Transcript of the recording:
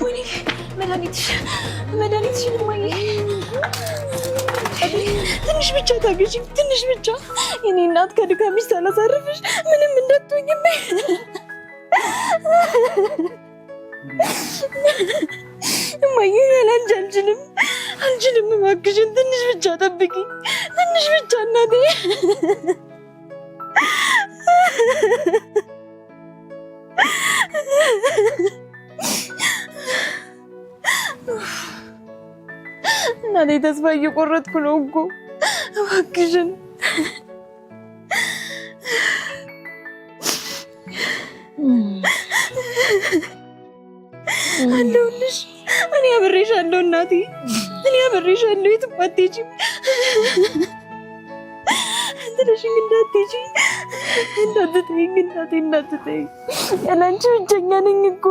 ወይኔ መድኃኒትሽ መድኃኒትሽን እማዬ፣ ትንሽ ብቻ ታገሺኝ፣ ትንሽ ብቻ የኔ እናት፣ ከድካምሽ ሳላሳርፍሽ ምንም እንዳትሆኝ። እማዬ ያለ አንቺ አልችልም፣ አልችልም። እባክሽን ትንሽ ብቻ ጠብቂኝ፣ ትንሽ ብቻ እናቴ። እናቴ ተስፋ እየቆረጥኩ ነው እኮ፣ እባክሽን። አለሁልሽ። እኔ አብሬሻለሁ እናቴ፣ እኔ አብሬሻለሁ። የትም አትሄጂም። ትንሽኝ እንዳትሄጂ፣ እንዳትተይኝ እናቴ፣ እንዳትተይኝ። ያለ አንቺ ብቸኛ ነኝ እኮ።